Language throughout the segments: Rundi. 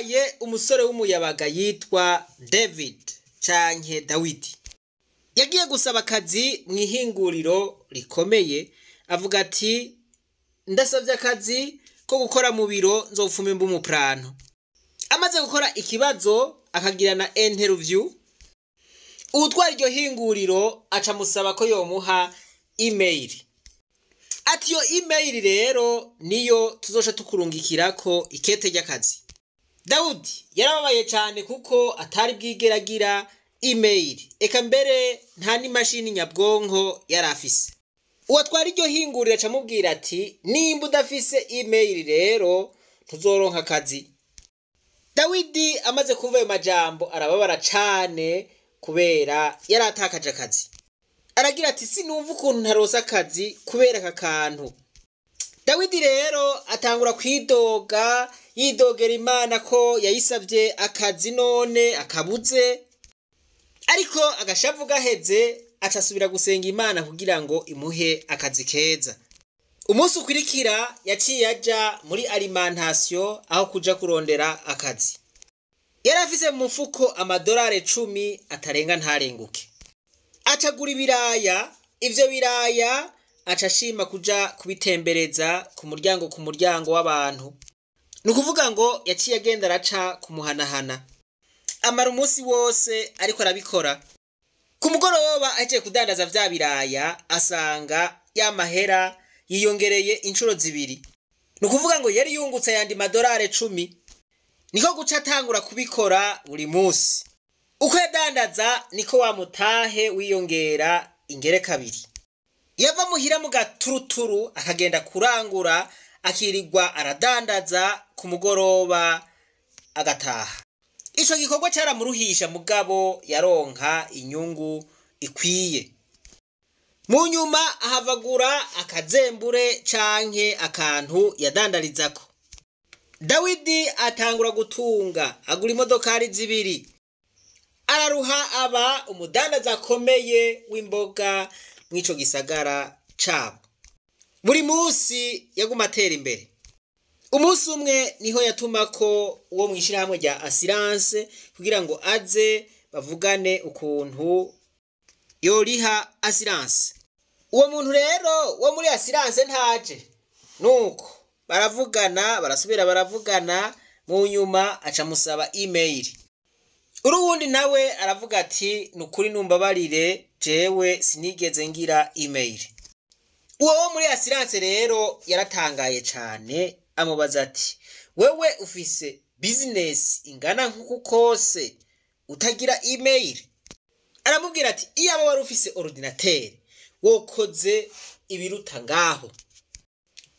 Harabaye umusore w'umuyabaga yitwa David canke Dawidi. Yagiye gusaba akazi mu ihinguriro rikomeye, avuga ati: "Ndasabye akazi ko gukora mu biro, nzopfuma imba umuprano." Amaze gukora ikibazo akagirana interview, uwutwara iryo hinguriro aca amusaba ko yomuha email. Ati: "Iyo email rero niyo tuzoca tukurungikirako ikete ry'akazi." Dawudi yarababaye cyane kuko atari bwigera agira email, eka mbere nta n'imashini nyabwonko yari afise. Uwatwara iryo hinguriro aca amubwira ati: "Nimba udafise email rero ntuzoronka akazi." Dawidi amaze kumva ayo majambo arababara cane kubera yari atakaje akazi. Aragira ati: "Sinumva ukuntu ntaronse akazi kubera aka kantu." Dawidi rero atangura kwidoga, yidogera Imana ko yayisavye akazi none akabuze. Ariko agashavu gaheze aca asubira gusenga Imana kugira ngo imuhe akazi keza. Umunsi ukurikira yaciye aja muri alimentation aho kuja kurondera akazi. Yari afise mu mufuko amadolari 10 atarenga ntarenguke. Acagura ibiraya, ivyo biraya aca ashima kuja kubitembereza ku muryango ku muryango w'abantu. Ni ukuvuga ngo yaciye agenda araca kumuhanahana. Amara umunsi wose ariko arabikora. Ku mugoroba ahejeje kudandaza vya biraya, asanga ya mahera yiyongereye inshuro zibiri. Ni ukuvuga ngo yari yungutse ayandi madolari 10. Niko guca atangura kubikora buri munsi. Uko yadandaza niko wa mutahe wiyongera ingere kabiri. Yava muhira mu gaturuturu akagenda kurangura, akirirwa aradandaza, ku mugoroba agataha. Ico gikorwa caramuruhisha, mugabo yaronka inyungu ikwiye. Mu nyuma ahavagura akazembure canke akantu yadandarizako. Dawidi atangura gutunga, agura imodokari zibiri. Araruha aba umudandaza akomeye w'imboga mw'ico gisagara cabo. Buri munsi yaguma atera imbere. Umunsi umwe niho yatumako uwo mw'ishirahamwe rya assurance kugira ngo aze bavugane ukuntu yoriha assurance. Uwo muntu rero wo muri assurance ntaje. Nuko baravugana, barasubira baravugana, mu nyuma aca musaba email. Uruwundi nawe aravuga ati: "Nukuri numbabarire, jewe sinigeze ngira email." Uwo wo muri assurance rero yaratangaye cane, amubaza ati: "Wewe ufise business ingana nk'uku kose utagira email?" Aramubwira ati: "Iyaba wari ufise ordinateur wokoze ibiruta ngaho."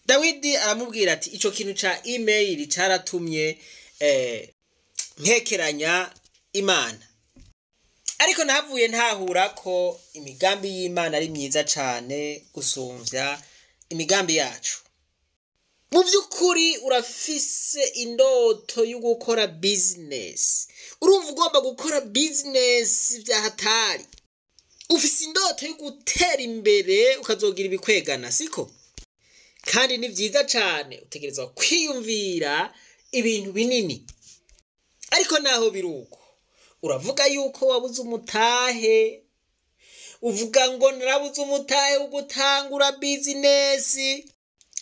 Dawidi aramubwira ati: "Ico kintu ca email caratumye nkekeranya Imana. Ariko nahavuye ntahura ko imigambi y'Imana ari myiza cane gusumvya imigambi yacu." Mu vy'ukuri urafise indoto yo gukora business. Urumva ugomba gukora business vya hatari. Ufise indoto yo gutera imbere ukazogira ibikwegana, siko? Kandi ni vyiza cane, utegerezwa kwiyumvira ibintu binini. Ariko naho biruko, uravuga yuko wabuze umutahe, uvuga ngo narabuze umutahe wo gutangura business.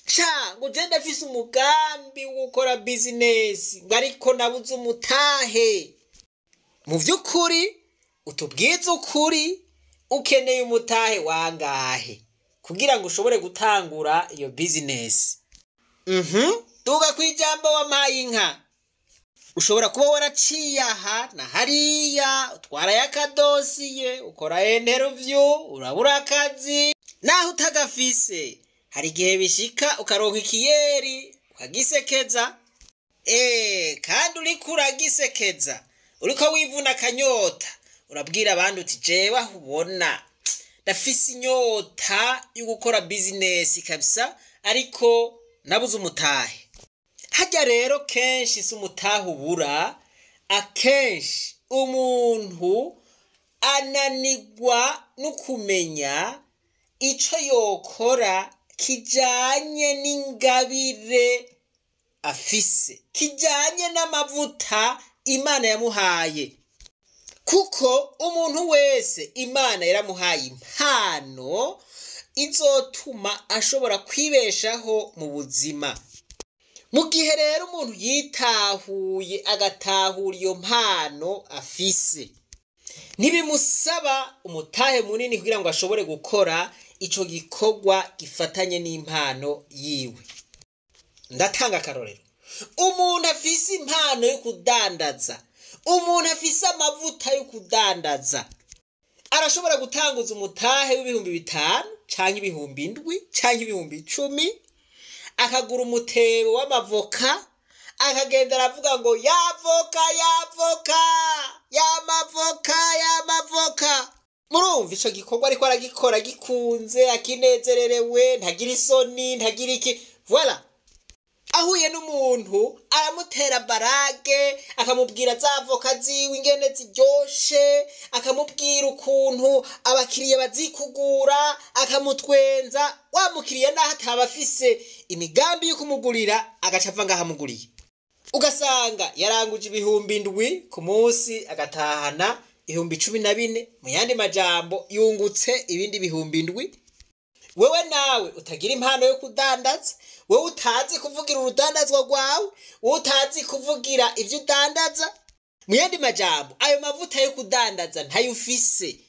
Ca ngo je ndafise umugambi wo gukora business, ngo ariko nabuze umutahe. Mu vy'ukuri utubwize ukuri, ukeneye umutahe wangahe kugira ngo ushobore gutangura iyo business? Duga kwijambo wampaye inka. Ushobora kuba waraciye aha na hariya, utwarayo akadosiye, ukora interview, urabura akazi. Naho utagafise, hari igihe bishika ukaronka ikiyeri ukagisekeza. Kandi uriko uragisekeza, uriko wivuna akanyota, urabwira abandi uti: "Jewe aho ubona ndafise inyota yo gukora business kabisa, ariko nabuze umutahe." Harya rero kenshi si umutahe ubura, akenshi umuntu ananigwa no kumenya ico yokora kijanye n'ingabire. afise kijanye n'amavuta Imana yamuhaye. Kuko umuntu wese Imana yaramuhaye impano izotuma ashobora kwibeshaho mu buzima. Mu gihe rero umuntu yitahuye agatahura iyo mpano afise, ntibimusaba umutahe munini kugira ngo ashobore gukora ico gikorwa gifatanye n'impano yiwe. Ndatanga akarorero. Umuntu afise impano yo kudandaza, umuntu afise amavuta yo kudandaza, arashobora gutanguza umutahe w'5,000 canke 7,000 canke 10,000, akagura umutebo w'amavoka, akagenda aravuga ngo yavoka yavoka yamavoka yamavoka. Murumva ico gikorwa ariko aragikora gikunze, akinezererewe, ntagira isoni, ntagira iki. Voilà. Ahuye n'umuntu aramutera barage, akamubwira za voka ziwe ingene ziryoshe, akamubwira ukuntu abakiriya bazikugura, akamutwenza. Wa mukiriya naho ataba afise imigambi yo kumugurira, agaca ava ngaho amuguriye. Ugasanga yaranguje 7,000 ku munsi, agatahana 14,000. Mu yandi majambo yungutse ibindi 7,000. Wewe nawe utagira impano yo kudandaza, wewe utazi kuvugira urudandazwa rwawe, wewe utazi kuvugira ivyo udandaza, mu yandi majambo ayo mavuta yo kudandaza ntayo ufise.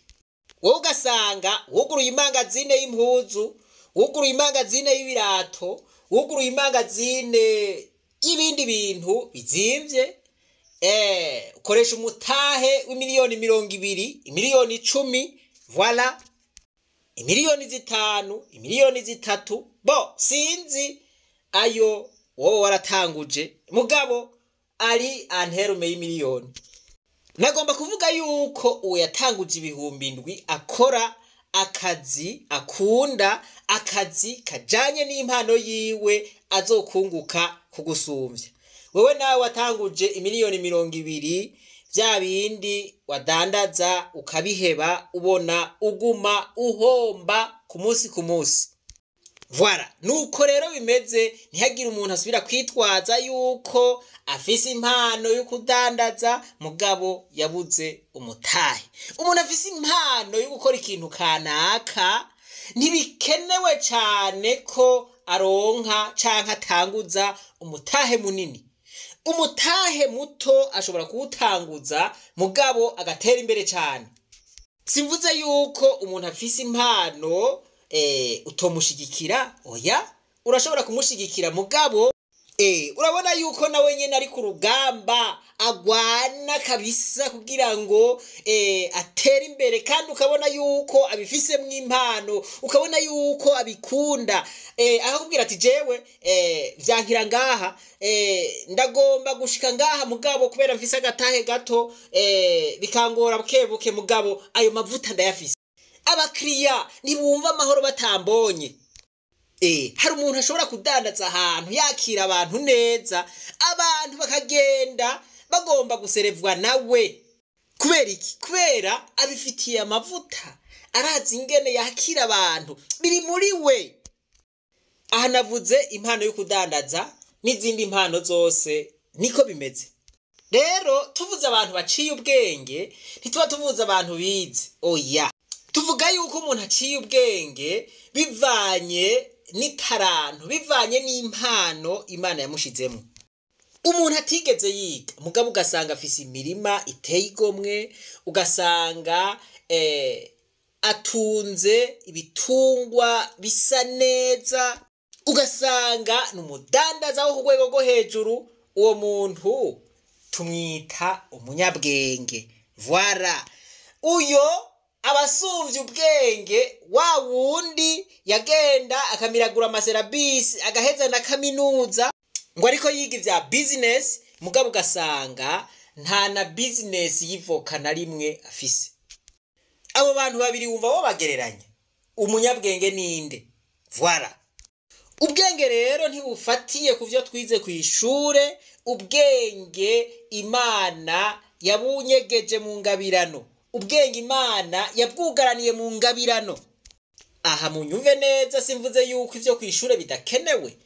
Wewe ugasanga wuguruye imangazine y'impuzu, wuguruye imangazine y'ibirato, wuguruye imangazine y'ibindi bintu bizimvye, ukoresha umutahe w'imiliyoni 20, imiliyoni 10, voilà, imiliyoni 5, imiliyoni 3, bo sinzi ayo wowe waratanguje, mugabo ari anterume y'imiliyoni. Nagomba kuvuga yuko uwo yatanguje 7,000 akora akazi akunda, akazi kajanye n'impano yiwe, azokunguka kugusumvya. Wewe nawe watanguje imiliyoni 20, vya bindi wadandaza ukabiheba, ubona uguma uhomba ku munsi ku munsi. Voilà. Nuko rero bimeze, ntihagire umuntu asubira kwitwaza yuko afise impano yo kudandaza mugabo yabuze umutahe. Umuntu afise impano yo gukora ikintu kanaka, ntibikenewe cane ko aronka canke atanguza umutahe munini. Umutahe muto ashobora kuwutanguza mugabo agatera imbere cane. Simvuze yuko umuntu afise impano utomushigikira, oya, urashobora kumushigikira mugabo urabona yuko nawe nyene ari ku rugamba agwana kabisa kugira ngo atere imbere, kandi ukabona yuko abifisemwo impano, ukabona yuko abikunda. Akakubwira ati jewe vyankira ngaha, ndagomba gushika ngaha mugabo kubera mfise agatahe gato, bikangora bukebuke, mugabo ayo mavuta ndayafise. Abakiriya ntibumva amahoro batambonye. Hari umuntu ashobora kudandaza ahantu yakira abantu neza, abantu bakagenda bagomba guserevwa nawe. Kubera iki? Kubera abifitiye amavuta, arazi ingene yakira abantu, biri muri we. Aha navuze impano yo kudandaza n'izindi mpano zose niko bimeze. Rero tuvuze abantu baciye ubwenge, ntituba tuvuze abantu bize, oya. Tuvuga yuko umuntu aciye ubwenge bivanye n'itaranto, bivanye n'impano Imana yamushizemo. Umuntu atigeze yiga mugabo ugasanga afise imirima iteye igomwe, ugasanga atunze ibitungwa bisa neza, ugasanga ni umudandaza wo ku rwego rwo hejuru. Uwo muntu tumwita umunyabwenge. Voilà. Uyo abasumvye ubwenge wa wundi yagenda akamiragura amaserabisi agaheza na kaminuza ngo ariko yiga ivya business, mugabo ugasanga nta na business yivoka na rimwe afise. Abo bantu babiri wumva bo bagereranya, umunyabwenge ninde? Voilà. Ubwenge rero ntibufatiye ku vyo twize kw'ishure, ubwenge Imana yabunyegeje mu ngabirano, ubwenge Imana yabwugaraniye mu ngabirano. Aha munyumve neza, simvuze yuko ivyo kw'ishure bidakenewe.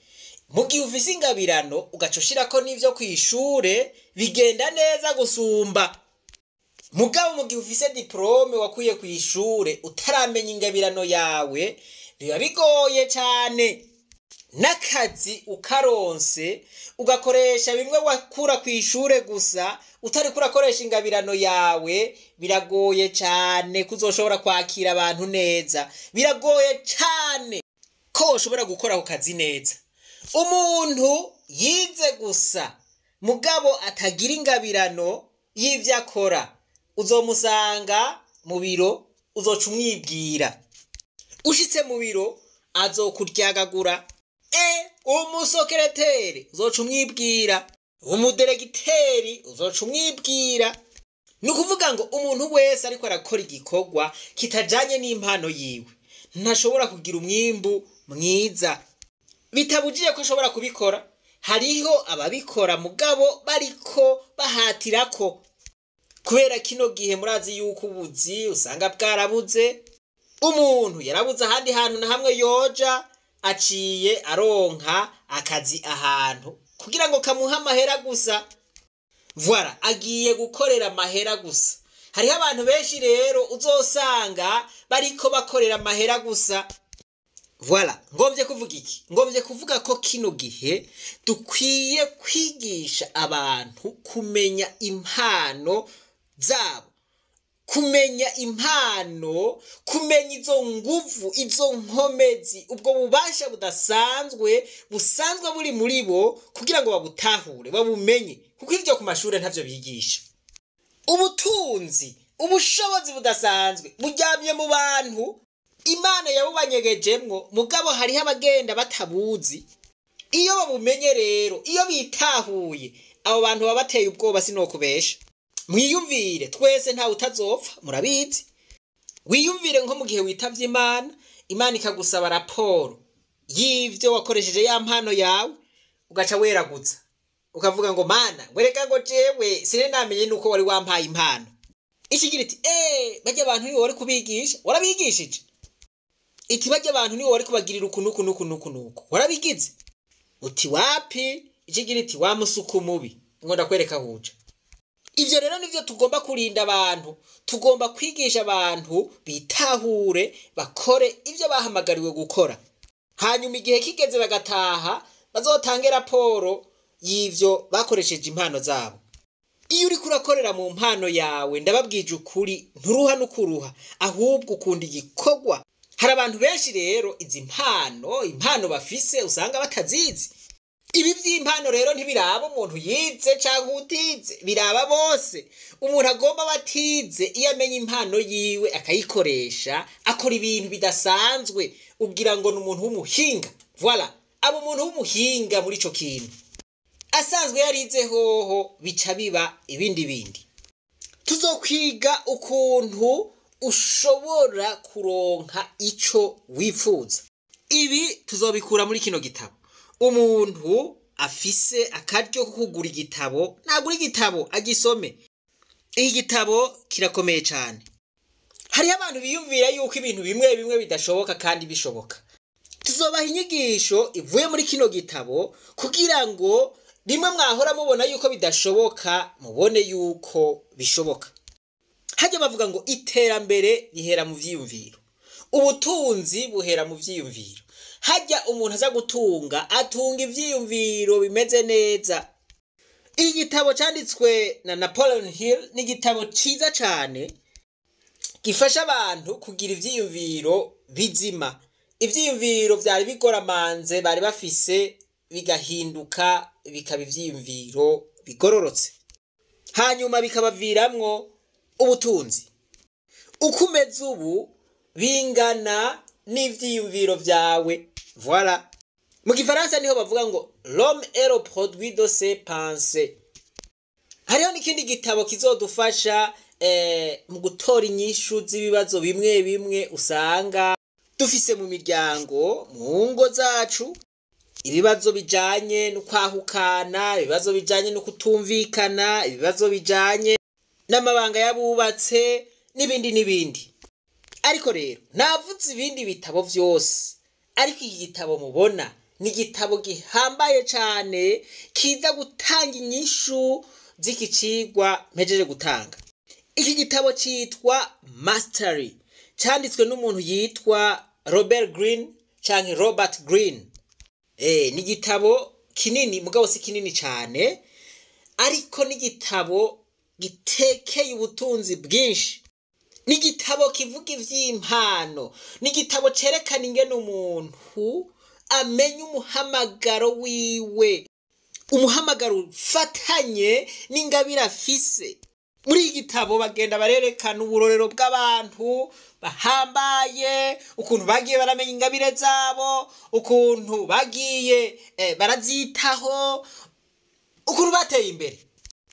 Mu gihe ufise ingabirano ugaca ushirako n'ivyo kw'ishure, bigenda neza gusumba. Mugabo mu gihe ufise diplome wakuye kw'ishure utaramenya ingabirano yawe, biba bigoye cane. N'akazi ukaronse ugakoresha bimwe wakura kw'ishure gusa, utariko urakoresha ingabirano yawe, biragoye cane kuzoshobora kwakira abantu neza. Biragoye cane ko woshobora gukora ako kazi neza. Umuntu yize gusa mugabo atagira ingabirano y'ivyo akora, uzomusanga mu biro, uzoca umwibwira. Ushitse mu biro azokuryagagura. Umusokereteri uzoca umwibwira, umuderegiteri uzoca umwibwira. Ni ukuvuga ngo umuntu wese ariko arakora igikorwa kitajanye n'impano yiwe ntashobora kugira umwimbu mwiza. Bitabujije ko ashobora kubikora, hariho ababikora mugabo bariko bahatirako. Kubera kino gihe murazi yuko ubuzi usanga bwarabuze, umuntu yarabuze ahandi hantu na hamwe yoja, aciye aronka akazi ahantu kugira ngo kamuhe amahera gusa. Voilà, agiye gukorera amahera gusa. Hariho abantu benshi rero uzosanga bariko bakorera amahera gusa. Voilà, ngomvye kuvuga iki? Ngomvye kuvuga ko kino gihe dukwiye kwigisha abantu kumenya impano zabo, kumenya impano, kumenya izo nguvu, izo nkomezi, ubwo bubasha budasanzwe busanzwe buri muri bo, kugira ngo babutahure, babumenye, kuko ivyo ku mashure ntavyo bigisha. Ubutunzi, ubushobozi budasanzwe buryamye mu bantu, Imana yabubanyegejemwo, mugabo hariho abagenda batabuzi. Iyo babumenye rero, iyo bitahuye, abo bantu baba bateye ubwoba, sinokubesha. Mwiyumvire, twese ntawe utazopfa, murabizi. Wiyumvire nko mu gihe witavye Imana, Imana ikagusaba raporo y'ivyo wakoresheje ya mpano yawe, ugaca weraguza ukavuga ngo Mana, wereka ngo jewe sinari namenye nuko wari wampaye impano. Ikigira iti barya abantu niwe wari kubigisha, warabigishije. Iti barya abantu niwe wari kubagirira uku nuku nuku nuku nuku, warabigize. Uti wapi? Ikigira iti wa musuku mubi, ngo ndakwereka huja. Ivyo rero nivyo tugomba kurinda abantu, tugomba kwigisha abantu bitahure, bakore ivyo bahamagariwe gukora. Hanyuma igihe kigeze bagataha, bazotange raporo y'ivyo bakoresheje impano zabo. Iyo uriko urakorera mu mpano yawe, ndababwije ukuri, nturuha n'ukuruha, ahubwo ukunda igikorwa. Hari abantu benshi rero izi mpano, impano bafise usanga batazizi. Ibi vy'impano rero ntibiraba umuntu yize canke utize, biraba bose. Umuntu agomba batize, iyo amenye impano yiwe akayikoresha, akora ibintu bidasanzwe, ugira ngo ni umuntu w'umuhinga. Voilà, aba umuntu w'umuhinga muri ico kintu. Asanzwe yarize hoho, bica biba ibindi bindi. Tuzokwiga ukuntu ushobora kuronka ico wifuza. Ibi tuzobikura muri kino gitabo. Umuntu afise akaryo ko kugura igitabo, nagura igitabo agisome. Iki gitabo kirakomeye cane. Hariho abantu biyumvira yuko ibintu bimwe bimwe bidashoboka kandi bishoboka. Tuzobaha inyigisho ivuye muri kino gitabo kugira ngo rimwe mwahora mubona yuko bidashoboka, mubone yuko bishoboka. Hajya bavuga ngo iterambere rihera mu vyiyumviro, ubutunzi buhera mu vyiyumviro. Hajya umuntu aza gutunga, atunga ivyiyumviro bimeze neza. Iki gitabo canditswe na Napoleon Hill ni igitabo ciza cane gifasha abantu kugira ivyiyumviro bizima. Ivyiyumviro vyari bigoramanze bari bafise bigahinduka bikaba ivyiyumviro bigororotse, hanyuma bikabaviramwo ubutunzi. Uko umeze ubu bingana n'ivyiyumviro vyawe. Voilà. Mu gifaransa niho bavuga ngo l'homme est le produit de ses pensées. Hariho n'ikindi gitabo kizodufasha mu gutora inyishu z'ibibazo bimwe bimwe usanga dufise mu miryango, mu ngo zacu, ibibazo bijanye no kwahukana, ibibazo bijanye no kutumvikana, ibibazo bijanye n'amabanga y'abubatse n'ibindi n'ibindi. Ariko rero navuze ibindi bitabo vyose, ariko iki gitabo mubona Ni igitabo gihambaye cyane kiza gutanga inyishu z'iki cigwa mpejeje gutanga. Iki gitabo cyitwa Mastery, cyanditswe n'umuntu yitwa Robert Greene canke Robert Greene. Ni igitabo kinini, mugabo si kinini cyane, ariko ni igitabo gitekeye ubutunzi bwinshi. Ni igitabo kivuga ivy'impano, ni igitabo cerekana ingene umuntu amenya umuhamagaro wiwe, umuhamagaro ufatanye n'ingabire afise. Muri iki gitabo bagenda barerekana uburorero bw'abantu bahambaye, ukuntu bagiye baramenya ingabire zabo, ukuntu bagiye barazitaho, ukuntu bateye imbere.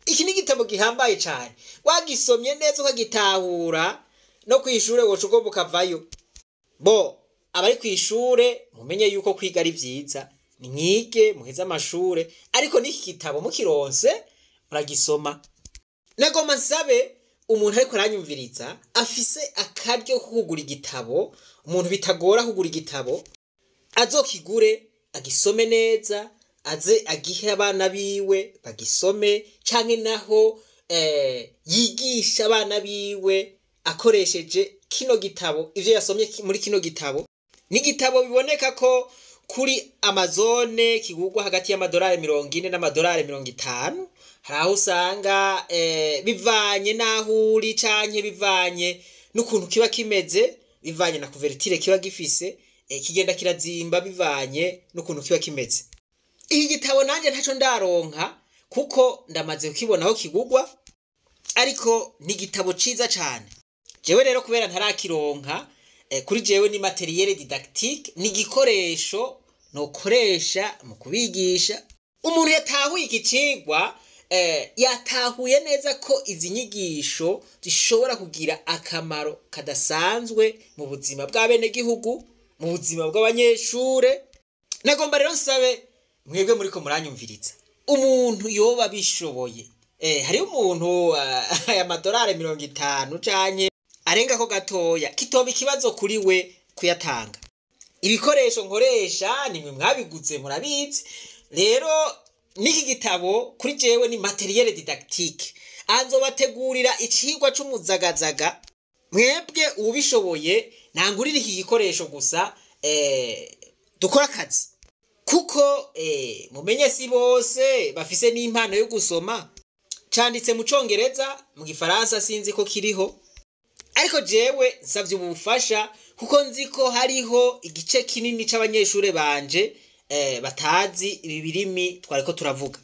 Iki ni igitabo gihambaye cyane, wagisomye neza ukagitahura, no kw'ishure woca ugomba ukavayo. Bo abari kw'ishure mumenye yuko kwiga ari vyiza, nimwige muheze amashure, ariko n'iki gitabo mukironse muragisoma. Nagomba nsabe umuntu ariko aranyumviriza afise akaryo ko kugura igitabo, umuntu bitagora kugura igitabo, azokigure agisome neza, aze agihe abana biwe bagisome, canke naho yigisha abana biwe akoresheje kino gitabo, ivyo yasomye muri kino gitabo. Ni igitabo biboneka ko kuri Amazone kigurwa hagati y'amadolari 40 n'amadolari 50. Hari aho usanga bivanye n'aho uri canke bivanye n'ukuntu kiba kimeze, bivanye na couverture kiba gifise, kigenda kirazimba bivanye n'ukuntu kiba kimeze. Iki gitabo nanje ntaco ndaronka kuko ndamaze kukibona aho kigurwa, ariko ni igitabo ciza cane. Jewe rero kubera ntarakironka, kuri jewe ni matériel didactique, ni igikoresho nokoresha mu kubigisha. Umuntu yatahuye iki cigwa, yatahuye neza ko izi nyigisho zishobora kugira akamaro kadasanzwe mu buzima bw'abenegihugu, mu buzima bw'abanyeshure. Nagomba rero nsabe mwebwe muriko muranyumviriza, umuntu yoba bishoboye, hariho umuntu aya madolari 50 canke arenga ko gatoya kitoba ikibazo kuri we kuyatanga. Ibikoresho nkoresha nimwe mwabiguze murabizi. Rero n'iki gitabo kuri jewe ni matériel didactique, anzobategurira icigwa c'umuzagazaga. Mwebwe ubishoboye nangurira iki gikoresho gusa, dukora akazi, kuko mumenye si bose bafise n'impano yo gusoma. Canditse mu congereza, mu gifaransa sinzi ko kiriho, ariko jewe nsavye ubufasha kuko nzi ko hariho igice kinini c'abanyeshure banje batazi ibi birimi twariko turavuga.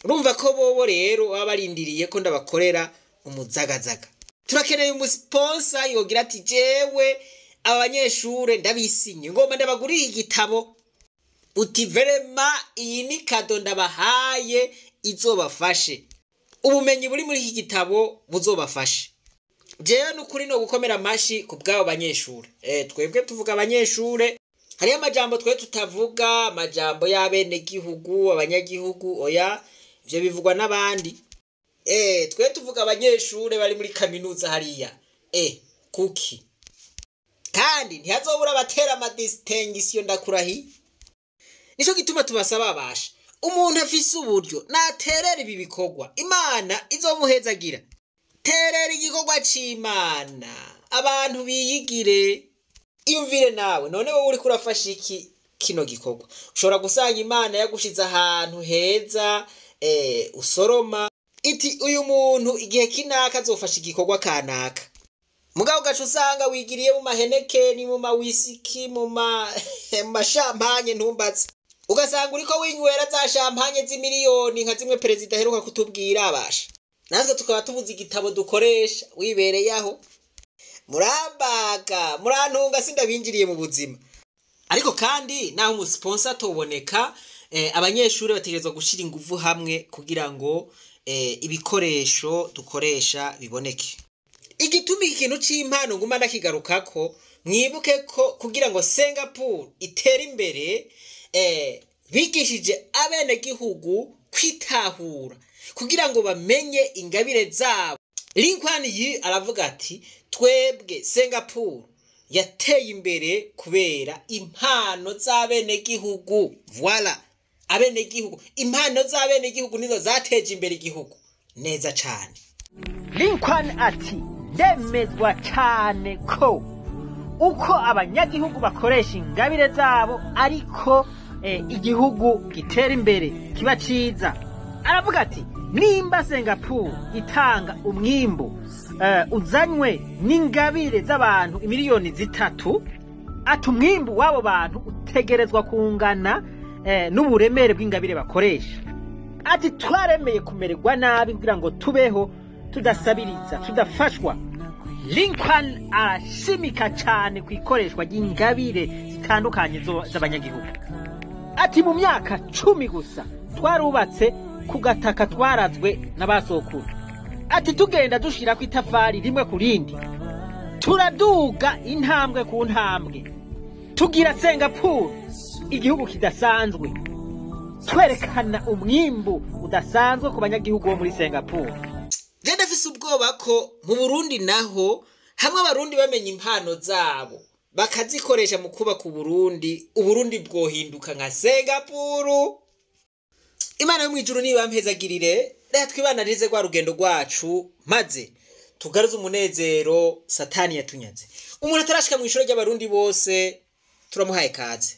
Urumva ko bobo rero baba barindiriye ko ndabakorera umuzagazaga. Turakeneye umusponsa yogira ati jewe aba banyeshure ndabisinye, ngomba ndabagurira igitabo, uti vraiment iyi ni cadeau ndabahaye izobafashe, ubumenyi buri muri iki gitabo buzobafashe. Jewe nukuri no gukomera amashi ku bw'abo banyeshure. Twebwe tuvuga abanyeshure, hariyo amajambo twe tutavuga, amajambo y'abenegihugu, abanyagihugu, oya, ivyo bivugwa n'abandi. Twe tuvuga abanyeshure bari muri kaminuza hariya. Kuki? Kandi ntihazobura abatera amadistinction, ndakurahi. Nico gituma tubasaba abasha, umuntu afise uburyo naterera ibi bikorwa, Imana izomuhezagira. Terera igikorwa c'Imana, abantu biyigire. Iyumvire nawe, none wowe uriko urafasha iki kino gikorwa? Ushobora gusanga Imana yagushize ahantu heza, usoroma iti uyu muntu igihe kinaka azofasha igikorwa kanaka, mugabo ugaca usanga wigiriye mu mahenekeni, mu mawisiki, mu mashampanye, ntumbaze, ugasanga uriko winywera za champagne z'imiliyoni nka zimwe perezida aheruka kutubwira abasha. Natwe tukaba tubuze igitabo dukoresha, wibereye aho murambaga murantunga, sindabinjiriye mu buzima. Ariko kandi naho umusponsa atoboneka, abanyeshuri bategerezwa gushira inguvu hamwe kugira ngo ibikoresho dukoresha biboneke. Igituma ikintu c'impano nguma ndakigarukako, mwibuke ko kugira ngo Singapore itere imbere, bigishije abenegihugu kwitahura kugira ngo bamenye ingabire zabo. Lee Kuan Yew aravuga ati twebwe Singapore Yateye imbere kubera impano z'abenegihugu. Voilà, abenegihugu, impano z'abenegihugu nizo zateje imbere igihugu neza cane. Lincoln ati: "Ndemezwa cane ko uko abanyagihugu bakoresha ingabire zabo ariko igihugu gitera imbere, kiba ciza." Aravuga ati: "Nimba Singapore itanga umwimbu uzanywe n'ingabire z'abantu imiliyoni 3," ati, "umwimbu w'abo bantu utegerezwa kungana n'uburemere bw'ingabire bakoresha." Ati: "Twaremeye kumererwa nabi kugira ngo tubeho tudasabiriza, tudafashwa." Lincoln arashimika cyane ku ikoreshwa ry'ingabire zitandukanye z'abanyagihugu. Ati: "Mu myaka 10 gusa twarubatse ku gataka twarazwe n'abasokuru." Ati: "Tugenda dushirako itafari rimwe ku rindi, turaduga intambwe ku ntambwe, tugira Singapore igihugu kidasanzwe, twerekana umwimbu udasanzwe ku banyagihugu bo muri Singapore." Je ndafise ubwoba ko mu Burundi naho hamwe abarundi bamenya impano zabo bakazikoresha mu kubaka Uburundi, Uburundi bwohinduka nka Singapore. Imana yo mw'ijuru nibampezagirire. Reka twibananize rwa rugendo rwacu, maze tugaruze umunezero Satani yatunyaze. Umuntu atarashika mw'ishure ry'abarundi bose, turamuhaye kaze.